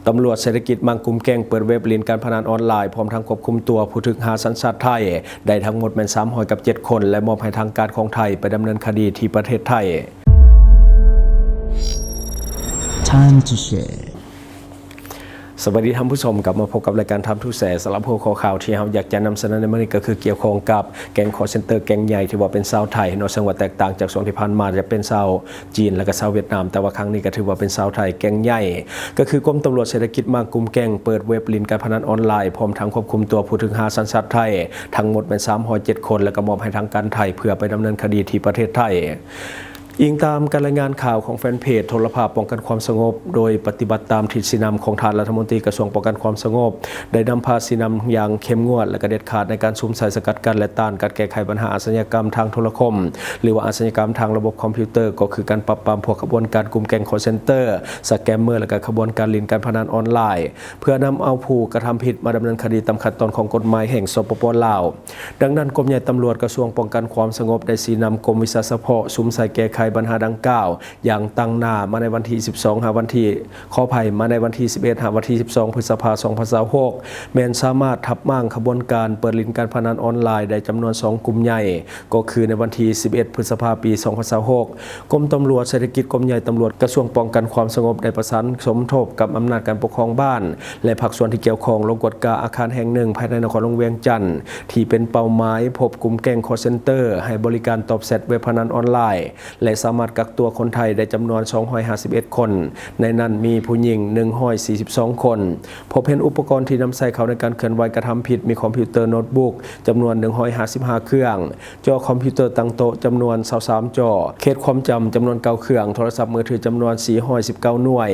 ຕຳຫຼວດເສດຖະກິດມ້າງກຸ່ມແກ້ງເປີດເວັບຫຼິ້ນການພະນັນອອນລາຍ ພ້ອມທັງຄວບຄຸມຕົວຜູ້ຖືກຫາສັນຊາດໄທ ໄດ້ທັງໝົດແມ່ນສາມຮ້ອຍກັບເຈັດຄົນ ແລະ ມອບໃຫ້ທາງການຂອງໄທໄປດຳເນີນຄະດີທີ່ປະເທດໄທ. Time to Share. ສະບາຍດີທ່ານຜູ້ຊົມ, ກັບມາພົບກັບລາຍການ Time to Share. ສຳລັບຫົວຂໍ້ຂ່າວທີ່ເຮົາຢາກຈະນຳສະເໜີໃນມື້ນີ້ ກໍຄືກ່ຽວຂ້ອງກັບແກ້ງຄໍເຊັນເຕີແກ້ງໃຫຍ່ທີ່ວ່າເປັນຊາວໄທເນາະ, ເຊິ່ງວ່າແຕກຕ່າງຈາກຊ່ວງທີ່ຜ່ານມາຈະເປັນຊາວຈີນ ແລະ ກໍຊາວຫວຽດນາມ, ແຕ່ວ່າຄັ້ງນີ້ກໍຖືວ່າເປັນຊາວໄທແກ້ງໃຫຍ່. ກໍຄືກົມຕຳຫຼວດເສດຖະກິດມ້າງກຸ່ມແກ້ງເປີດເວັບຫຼິ້ນການພະນັນອອນລາຍ ພ້ອມທັງຄວບຄຸມຕົວຜູ້ຖືກຫາສັນຊາດໄທ ທັງໝົດແມ່ນສາມຮ້ອຍເຈັດຄົນ ແລະ ກໍມອບໃຫ້ທາງການໄທເພື່ອໄປດຳເນີນຄະດີທີ່ປະເທດໄທ. ອີງຕາມການລາຍງານຂ່າວຂອງແຟນເພຈໂທລະພາບປ້ອງກັນຄວາມສະຫງົບ, ໂດຍປະຕິບັດຕາມທິດຊີ້ນຳຂອງທ່ານລັດຖະມົນຕີກະຊວງປ້ອງກັນຄວາມສະຫງົບ ໄດ້ນຳພາຊີ້ນຳຢ່າງເຂັ້ມງວດ ແລະ ກໍເດັດຂາດໃນການສຸມໃສ່ສະກັດກັ້ນ ແລະ ຕ້ານການແກ້ໄຂບັນຫາອາຊະຍາກຳທາງໂທລະຄົມ ຫຼືວ່າອາຊະຍາກຳທາງລະບົບຄອມພິວເຕີ, ກໍຄືການປາບປາມພວກຂະບວນການກຸ່ມແກ້ງຄໍເຊັນເຕີ, ສະແກມເມີ ແລະ ກໍຂະບວນການຫຼິ້ນການພະນັນອອນລາຍ ເພື່ອນຳເອົາຜູ້ກະທຳຜິດມາດຳເນີນຄະດີຕາມຂັ້ນຕອນຂອງກົດໝາຍແຫ່ງ ສປປ ລາວ. ດັ່ງນັ້ນ, ກົມໃຫຍ່ຕຳຫຼວດກະຊວງປ້ອງກັນຄວາມສະຫງົບໄດ້ຊີ້ນຳກົມວິຊາສະເພາະສຸມໃສ່ແກ້ໄຂບັນຫາດັ່ງກ່າວຢ່າງຕັ້ງໜ້າ ມາໃນວັນທີສິບສອງ ຫາວັນທີ ຂໍອະໄພ ມາໃນວັນທີສິບເອັດ ຫາວັນທີສິບສອງ ພຶດສະພາ ສອງພັນຊາວຫົກ ແມ່ນສາມາດທັບມ້າງຂະບວນການເປີດຫຼິ້ນການພະນັນອອນລາຍໄດ້ຈຳນວນສອງກຸ່ມໃຫຍ່, ກໍຄືໃນວັນທີສິບເອັດ ພຶດສະພາ ປີສອງພັນຊາວຫົກ ກົມຕຳຫຼວດເສດຖະກິດ ກົມໃຫຍ່ຕຳຫຼວດກະຊວງປ້ອງກັນຄວາມສະຫງົບ ໄດ້ປະສານສົມທົບກັບອຳນາດການປົກຄອງບ້ານ ແລະ ພາກສ່ວນທີ່ກ່ຽວຂ້ອງ ລົງກວດກາອາຄານແຫ່ງໜຶ່ງພາຍໃນນະຄອນຫຼວງວຽງຈັນ ທີ່ເປັນເປົ້າໝາຍພົບກຸ່ມແກ້ງຄໍເຊັນເຕີໃຫ້ບໍລິການຕອບແຊັດເວັບພະນັນອອນລາຍ ແລະ ສາມາດກັກຕົວຄົນໄທໄດ້ຈຳນວນສອງຮ້ອຍຫ້າສິບເອັດຄົນ, ໃນນັ້ນມີຜູ້ຍິງໜຶ່ງຮ້ອຍສີ່ສິບສອງຄົນ. ພົບເຫັນອຸປະກອນທີ່ນຳໃຊ້ເຂົ້າໃນການເຄື່ອນໄຫວກະທຳຜິດ ມີຄອມພິວເຕີໂນດບຸກຈຳນວນໜຶ່ງຮ້ອຍຫ້າສິບຫ້າເຄື່ອງ, ຈໍຄອມພິວເຕີຕັ້ງໂຕະຈຳນວນຊາວສາມຈໍ, ເຂດຄວາມຈຳຈຳນວນເກົ້າເຄື່ອງ, ໂທລະສັບມືຖືຈຳນວນສີ່ຮ້ອຍສິບເກົ້າໜ່ວຍ.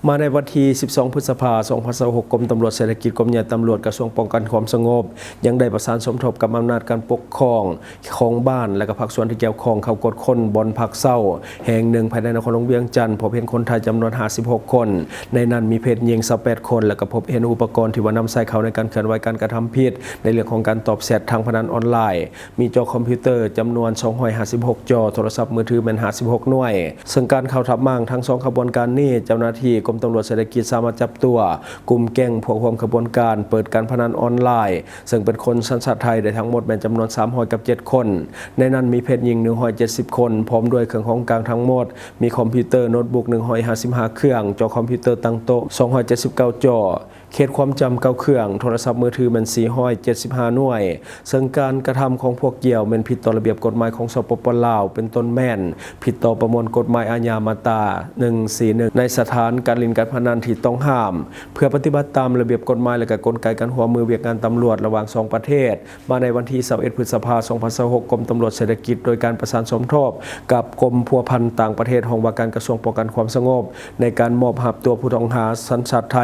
ມາໃນວັນທີສິບສອງ ພຶດສະພາ ສອງພັນຊາວຫົກ ກົມຕຳຫຼວດເສດຖະກິດ ກົມໃຫຍ່ຕຳຫຼວດກະຊວງປ້ອງກັນຄວາມສະຫງົບ ຍັງໄດ້ປະສານສົມທົບກັບອຳນາດການປົກຄອງຂອງບ້ານ ແລະ ກະພາກສ່ວນທີ່ກ່ຽວຂ້ອງເຂົ້າກວດຄົ້ນບ່ອນພັກເຊົາແຫ່ງໜຶ່ງພາຍໃນນະຄອນຫຼວງວຽງຈັນ, ພົບເຫັນຄົນໄທຈຳນວນຫ້າສິບຫົກຄົນ, ໃນນັ້ນມີເພດຍິງຊາວແປດຄົນ, ແລະ ກະພົບເຫັນອຸປະກອນທີ່ວ່ານຳໃຊ້ເຂົ້າໃນການເຄື່ອນໄຫວການກະທຳຜິດໃນເລື່ອງຂອງການຕອບແຊັດທາງພະນັນອອນລາຍ. ມີຈໍຄອມພິວເຕີຈຳນວນສອງຮ້ອຍຫ້າສິບຫົກຈໍ, ໂທລະສັບມືຖືແມ່ນຫ້າສິບຫົກໜ່ວຍ. ເຊິ່ງການເຂົ້າທັບມ້າງທັງສອງຂະບວນການນີ້, ເຈົ້າໜ້າທີ່ກົມຕຳຫຼວດເສດຖະກິດສາມາດຈັບຕົວກຸ່ມແກ້ງພວກຮ່ວມຂະບວນການເປີດການພະນັນອອນລາຍ, ເຊິ່ງເປັນຄົນສັນຊາດໄທໄດ້ທັງໝົດແມ່ນຈຳນວນສາມຮ້ອຍກັບເຈັດຄົນ. ໃນນັ້ນມີເພດຍິງໜຶ່ງຮ້ອຍເຈັດສິບຄົນ, ພ້ອມດ້ວຍເຄື່ອງຂອງກາງທັງໝົດ, ມີຄອມພິວເຕີໂນດບຸກໜຶ່ງຮ້ອຍຫ້າສິບຫ້າເຄື່ອງ, ຈໍຄອມພິວເຕີຕັ້ງໂຕະສອງຮ້ອຍເຈັດສິບເກົ້າຈໍ, ເຂດຄວາມຈຳເກົ້າເຄື່ອງ, ໂທລະສັບມືຖືແມ່ນສີ່ຮ້ອຍເຈັດສິບຫ້າໜ່ວຍ. ເຊິ່ງການກະທຳຂອງພວກກ່ຽວແມ່ນຜິດຕໍ່ລະບຽບກົດໝາຍຂອງ ສປປ ລາວ, ເປັນຕົ້ນແມ່ນຜິດຕໍ່ປະມວນກົດໝາຍອາຍາມາດຕາໜຶ່ງສີ່ໜຶ່ງ ໃນສະຖານການຫຼິ້ນການພະນັນທີ່ຕ້ອງຫ້າມ. ເພື່ອປະຕິບັດຕາມລະບຽບກົດໝາຍ ແລະ ກະກົນໄກການຮ່ວມມືວຽກງານຕຳຫຼວດລະຫວ່າງສອງປະເທດ, ມາໃນວັນທີຊາວເອັດ ພຶດສະພາ ສອງພັນຊາວຫົກ ກົມຕຳຫຼວດເສດຖະກິດ ໂດຍການປະສານສົມທົບກັບກົມພົວພັນຕ່າງປະເທດ ຫ້ອງວ່າການກະຊວງປ້ອງກັນຄວາມສະຫງົບ ໃນການມອບຮັບຕົວຜູ້ຕ້ອງຫາສັນຊາດໄທ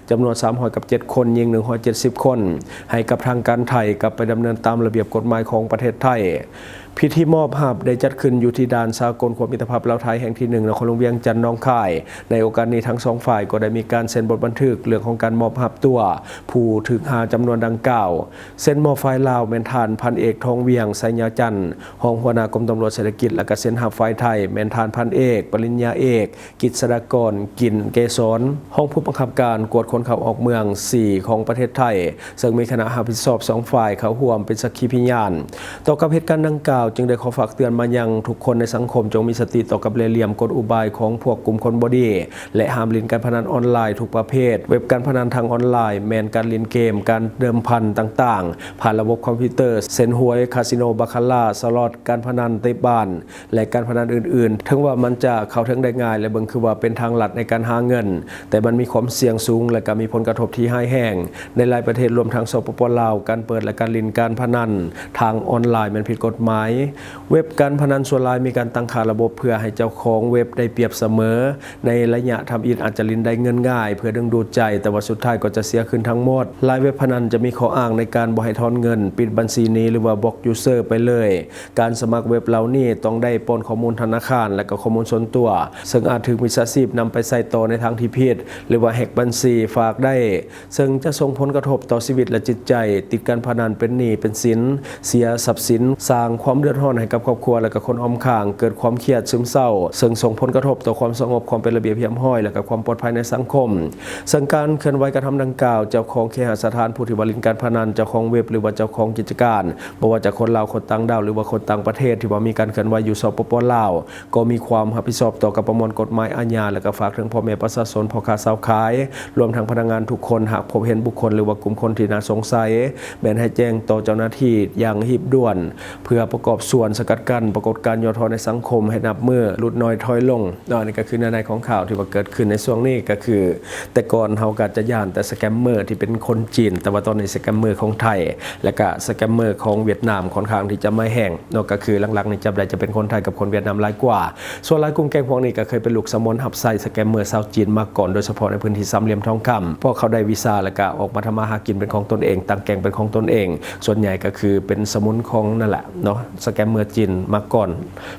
ຈຳນວນສາມຮ້ອຍກັບເຈັດຄົນ, ຍິງໜຶ່ງຮ້ອຍເຈັດສິບຄົນ ໃຫ້ກັບທາງການໄທ ກັບໄປດຳເນີນຕາມລະບຽບກົດໝາຍຂອງປະເທດໄທ. ພິທີມອບຮັບໄດ້ຈັດຂຶ້ນຢູ່ທີ່ດ່ານສາກົນຄວາມມິດຕະພາບລາວ-ໄທແຫ່ງທີໜຶ່ງ ນະຄອນຫຼວງວຽງຈັນ ໜອງຄາຍ. ໃນໂອກາດນີ້ທັງສອງຝ່າຍກໍໄດ້ມີການເຊັນບົດບັນທຶກເລື່ອງຂອງການມອບຮັບຕົວຜູ້ຖືກຫາຈຳນວນດັ່ງກ່າວ. ເຊັນມອບຝ່າຍລາວແມ່ນທ່ານພັນເອກ ທອງວຽງ ໄຊຍາຈັນ ຮອງຫົວໜ້າກົມຕຳຫຼວດເສດຖະກິດ ແລະ ກະເຊັນຮັບຝ່າຍໄທແມ່ນທ່ານພັນເອກ ປະລິນຍາເອກ ກິດສະດາກອນ ກິ່ນເກສອນ ຮອງຜູ້ບັງຄັບການກວດຄົນເຂົ້າອອກເມືອງສີ່ຂອງປະເທດໄທ, ເຊິ່ງມີຄະນະຮັບຜິດຊອບສອງຝ່າຍເຂົ້າຮ່ວມເປັນສັກຂີພະຍານ. ຕໍ່ກັບເຫດການດັ່ງກ່າວ, ຈຶ່ງໄດ້ຂໍຝາກເຕືອນມາຍັງທຸກຄົນໃນສັງຄົມ ຈົ່ງມີສະຕິຕໍ່ກັບແລ່ຫຼ່ຽມກົນອຸບາຍຂອງພວກກຸ່ມຄົນບໍ່ດີ ແລະ ຫ້າມຫຼິ້ນການພະນັນອອນລາຍທຸກປະເພດ. ເວັບການພະນັນທາງອອນລາຍແມ່ນການຫຼິ້ນເກມ, ການເດີມພັນຕ່າງໆ ຜ່ານລະບົບຄອມພິວເຕີ ເຊັ່ນ ຫວຍ, ຄາສິໂນ, ບາຄາລາ, ສະລັອດ, ການພະນັນເຕະບານ ແລະ ການພະນັນອື່ນໆ. ເຖິງວ່າມັນຈະເຂົ້າເຖິງໄດ້ງ່າຍ ແລະ ເບິ່ງຄືວ່າເປັນທາງລັດໃນການຫາເງິນ, ແຕ່ມັນມີຄວາມສ່ຽງສູງ ແລະ ກໍມີຜົນກະທົບທີ່ຮ້າຍແຮງ. ໃນຫຼາຍປະເທດ, ລວມທັງ ສປປ ລາວ, ການເປີດ ແລະ ການຫຼິ້ນການພະນັນທາງອອນລາຍແມ່ນຜິດກົດໝາຍ. ເວັບການພະນັນສ່ວນຫຼາຍມີການຕັ້ງຄ່າລະບົບເພື່ອໃຫ້ເຈົ້າຂອງເວັບໄດ້ປຽບສະເໝີ. ໃນໄລຍະທຳອິດອາດຈະຫຼິ້ນໄດ້ເງິນງ່າຍເພື່ອດຶງດູດໃຈ, ແຕ່ວ່າສຸດທ້າຍກໍຈະເສຍຄືນທັງໝົດ. ຫຼາຍເວັບພະນັນຈະມີຂໍ້ອ້າງໃນການບໍ່ໃຫ້ຖອນເງິນ, ປິດບັນຊີໜີ ຫຼືວ່າບລັອກຢູເຊີໄປເລີຍ. ການສະໝັກເວັບເຫຼົ່ານີ້ຕ້ອງໄດ້ປ້ອນຂໍ້ມູນທະນາຄານ ແລະ ກໍຂໍ້ມູນສ່ວນຕົວ, ເຊິ່ງອາດຖືກມິດສາຊີບນຳໄປໃຊ້ຕໍ່ໃນທາງທີ່ຜິດ ຫຼືວ່າແຮັກບັນຊີຝາກໄດ້, ເຊິ່ງຈະສົ່ງຜົນກະທົບຕໍ່ຊີວິດ ແລະ ຈິດໃຈ, ຕິດການພະນັນ, ເປັນໜີ້ເປັນສິນ, ເສຍຊັບສິນ, ສ້າງຄວາມ ເດືອດຮ້ອນໃຫ້ກັບຄອບຄົວ ແລະ ກະຄົນອ້ອມຂ້າງ, ເກີດຄວາມຄຽດຊຶມເສົ້າ, ເຊິ່ງສົ່ງຜົນກະທົບຕໍ່ຄວາມສະຫງົບ, ຄວາມເປັນລະບຽບຮຽບຮ້ອຍ ແລະ ກະຄວາມປອດໄພໃນສັງຄົມ. ເຊິ່ງການເຄື່ອນໄຫວກະທຳດັ່ງກ່າວ, ເຈົ້າຂອງເຄຫະສະຖານ, ຜູ້ທີ່ວ່າຫຼິ້ນການພະນັນ, ເຈົ້າຂອງເວັບ ຫຼືວ່າເຈົ້າຂອງກິດຈະການ, ບໍ່ວ່າຈະຄົນລາວ, ຄົນຕ່າງດ້າວ ຫຼືວ່າຄົນຕ່າງປະເທດທີ່ວ່າມີການເຄື່ອນໄຫວຢູ່ ສປປ ລາວ, ກໍມີຄວາມຮັບຜິດຊອບຕໍ່ກັບປະມວນກົດໝາຍອາຍາ ແລະ ກະຝາກເຖິງພໍ່ແມ່ປະຊາຊົນ, ພໍ່ຄ້າຊາວຂາຍ, ລວມທັງພະນັກງານທຸກຄົນ, ຫາກພົບເຫັນບຸກຄົນ ຫຼືວ່າກຸ່ມຄົນທີ່ໜ້າສົງໄສ, ແມ່ນໃຫ້ແຈ້ງຕໍ່ເຈົ້າໜ້າທີ່ຢ່າງຮີບດ່ວນ ເພື່ອປະກອບສ່ວນສະກັດກັ້ນປາກົດການຫຍໍ້ທໍ້ໃນສັງຄົມໃຫ້ນັບມື້ຫຼຸດນ້ອຍຖອຍລົງເນາະ. ອັນນີ້ກໍຄືເນື້ອໃນຂອງຂ່າວທີ່ວ່າເກີດຂຶ້ນໃນຊ່ວງນີ້ ກໍຄືແຕ່ກ່ອນເຮົາກໍຈະຢ້ານແຕ່ສະແກມເມີທີ່ເປັນຄົນຈີນ, ແຕ່ວ່າຕອນນີ້ສະແກມເມີຂອງໄທ ແລະກະສະແກມເມີຂອງຫວຽດນາມຄ່ອນຂ້າງທີ່ຈະມາແຮງເນາະ, ກໍຄືຫຼັກໆນີ້ຈັບໄດ້ຈະເປັນຄົນໄທກັບຄົນຫວຽດນາມຫຼາຍກວ່າ. ສ່ວນຫຼາຍກຸ່ມແກງພວກນີ້ກໍເຄີຍເປັນລູກສະໝຸນຮັບໃຊ້ສະແກມເມີຊາວຈີນມາກ່ອນ, ໂດຍສະເພາະໃນພື້ນທີ່ສາມຫຼ່ຽມທອງຄຳ. ພໍເຂົາໄດ້ວີຊາແລ້ວກໍອອກມາທຳມາຫາກິນເປັນຂອງຕົນເອງ, ຕັ້ງແກງເປັນຂອງຕົນເອງ, ສ່ວນໃຫຍ່ກໍຄືເປັນສະໝຸນຂອງນັ້ນແຫຼະເນາະ, ສະແກມເມີຈີນມາກ່ອນ.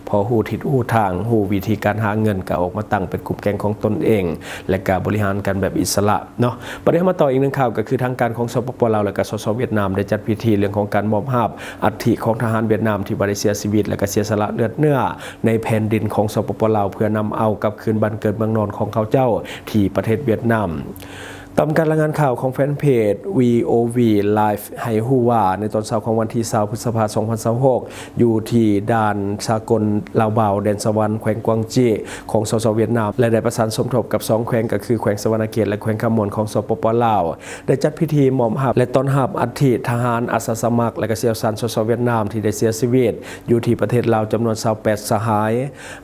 ພໍຮູ້ທິດຮູ້ທາງ, ຮູ້ວິທີການຫາເງິນ, ກໍອອກມາຕັ້ງເປັນກຸ່ມແກງຂອງຕົນເອງ ແລະກໍບໍລິຫານກັນແບບອິດສະຫຼະເນາະ. ບັດນີ້ເຮົາມາຕໍ່ອີກໜຶ່ງຂ່າວ, ກໍຄືທາງການຂອງ ສປປ ລາວ ແລະກໍ ສສ ຫວຽດນາມ ໄດ້ຈັດພິທີເລື່ອງຂອງການມອບຮາບອັດຖິຂອງທະຫານຫວຽດນາມທີ່ວ່າໄດ້ເສຍຊີວິດ ແລະກໍເສຍສະຫຼະເລືອດເນື້ອ ໃນແຜ່ນດິນຂອງ ສປປ ລາວ ເພື່ອນຳເອົາກັບຄືນບ້ານເກີດເມືອງນອນຂອງເຂົາເຈົ້າທີ່ປະເທດຫວຽດນາມ. ຕາມການລາຍງານຂ່າວຂອງແຟນເພຈ ວີ ໂອ ວີ Live ໃຫ້ຮູ້ວ່າ ໃນຕອນເຊົ້າຂອງວັນທີຊາວ ພຶດສະພາ ສອງພັນຊາວຫົກ ຢູ່ທີ່ດ່ານສາກົນລາວບາວ ແດນສະຫວັນ ແຂວງກວາງຈີ ຂອງ ສສ ຫວຽດນາມ ແລະ ໄດ້ປະສານສົມທົບກັບສອງແຂວງ ກໍຄືແຂວງສະຫວັນນະເຂດ ແລະ ແຂວງຄຳມ່ວນ ຂອງ ສປປ ລາວ ໄດ້ຈັດພິທີມອບຮັບ ແລະ ຕ້ອນຮັບອັດຖິທະຫານອາສາສະໝັກ ແລະ ກະຊ່ຽວຊານ ສສ ຫວຽດນາມ ທີ່ໄດ້ເສຍຊີວິດ ຢູ່ທີ່ປະເທດລາວຈຳນວນຊາວແປດສະຫາຍ.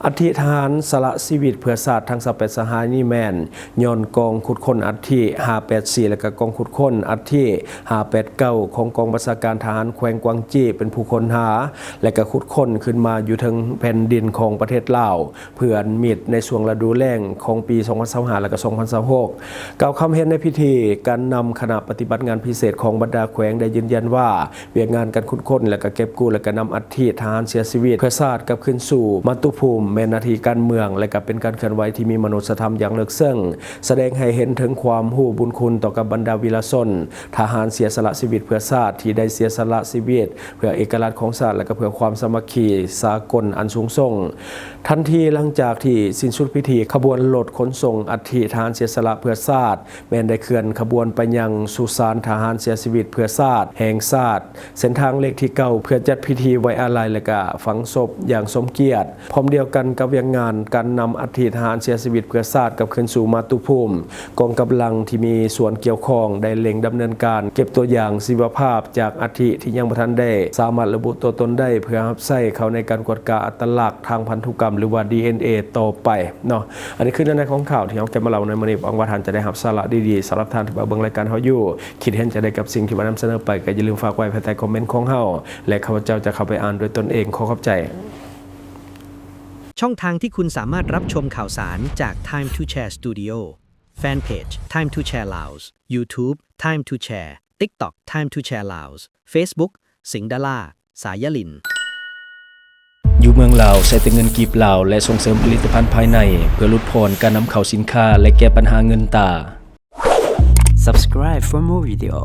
ອັດຖິທະຫານສະຫຼະຊີວິດເພື່ອຊາດທັງຊາວແປດສະຫາຍນີ້ແມ່ນຍ້ອນກອງຂຸດຄົ້ນອັດຖິ ຫ້າແປດສີ່ ແລະກະກອງຂຸດຄົ້ນອັດຖິ ຫ້າແປດເກົ້າ ຂອງກອງບັນຊາການທະຫານແຂວງກວາງຈີ ເປັນຜູ້ຄົ້ນຫາ ແລະກະຂຸດຄົ້ນຂຶ້ນມາຢູ່ເທິງແຜ່ນດິນຂອງປະເທດລາວ ເພື່ອອັນມິດໃນຊ່ວງລະດູແລ້ງຂອງປີສອງພັນຊາວຫ້າ ແລະກະສອງພັນຊາວຫົກ. ກ່າວຄຳເຫັນໃນພິທີ, ການນຳຄະນະປະຕິບັດງານພິເສດຂອງບັນດາແຂວງໄດ້ຢືນຢັນວ່າ ວຽກງານການຂຸດຄົ້ນ ແລະກະເກັບກູ້ ແລະກະນຳອັດຖິທະຫານເສຍຊີວິດເພື່ອຊາດກັບຄືນສູ່ມາຕຸພູມ ແມ່ນໜ້າທີ່ການເມືອງ ແລະກະເປັນການເຄື່ອນໄຫວທີ່ມີມະນຸດສະທຳຢ່າງເລິກເຊິ່ງ, ສະແດງໃຫ້ເຫັນເຖິງຄວາມຮູ້ບຸນຄຸນຕໍ່ກັບບັນດາວີລະຊົນ ທະຫານເສຍສະຫຼະຊີວິດເພື່ອຊາດ ທີ່ໄດ້ເສຍສະຫຼະຊີວິດເພື່ອເອກະລາດຂອງຊາດ ແລະກະເພື່ອຄວາມສາມັກຄີສາກົນອັນສູງສົ່ງ. ທັນທີຫຼັງຈາກທີ່ສິ້ນສຸດພິທີ, ຂະບວນລົດຂົນສົ່ງອັດຖິທະຫານເສຍສະຫຼະເພື່ອຊາດ ແມ່ນໄດ້ເຄື່ອນຂະບວນໄປຍັງສຸສານທະຫານເສຍຊີວິດເພື່ອຊາດແຫ່ງຊາດ ເສັ້ນທາງເລກທີເກົ້າ ເພື່ອຈັດພິທີໄວ້ອາໄລ ແລະກະຝັງສົບຢ່າງສົມກຽດ. ພ້ອມດຽວກັນກັບວຽກງານການນຳອັດຖິທະຫານເສຍຊີວິດເພື່ອຊາດກັບຄືນສູ່ມາຕຸພູມ, ກອງກຳລັງທີ່ມີສ່ວນກ່ຽວຂ້ອງໄດ້ເລັ່ງດຳເນີນການເກັບຕົວຢ່າງຊີວະພາບຈາກອັດຖິທີ່ຍັງບໍ່ທັນໄດ້ສາມາດລະບຸຕົວຕົນໄດ້ ເພື່ອຮັບໃຊ້ເຂົ້າໃນການກວດກາອັດຕະລັກທາງພັນທຸກຳ ຫຼືວ່າ ດີເອັນເອ ຕໍ່ໄປເນາະ. ອັນນີ້ຄືເນື້ອໃນຂອງຂ່າວທີ່ເຮົາເກັບມາເລົ່າໃນມື້ນີ້. ຫວັງວ່າທ່ານຈະໄດ້ຮັບສາລະດີໆ. ສຳລັບທ່ານທີ່ມາເບິ່ງລາຍການເຮົາຢູ່, ຄິດເຫັນຈັ່ງໃດກັບສິ່ງທີ່ວ່ານຳສະເໜີໄປ, ກໍຢ່າລືມຝາກໄວ້ພາຍໃຕ້ຄອມເມັນຂອງເຮົາ ແລະ ຂ້າພະເຈົ້າຈະເຂົ້າໄປອ່ານດ້ວຍຕົນເອງ. ຂໍຂອບໃຈ. ຊ່ອງທາງທີ່คุณสามารถรับชมข่าวสารจาก Time to Share Studio Fanpage Time to Share Laos YouTube Time to Share TikTok Time to Share Laos Facebook สิงห์ดารา สายลิน ຢູ່ເມືອງລາວໃຊ້ແຕ່ເງິນກີບລາວ ແລະ ສົ່ງເສີມຜະລິດຕະພັນພາຍໃນ ເພື່ອຫຼຸດຜ່ອນການນຳເຂົ້າສິນຄ້າ ແລະ ແກ້ບັນຫາເງິນຕາ. Subscribe for more video.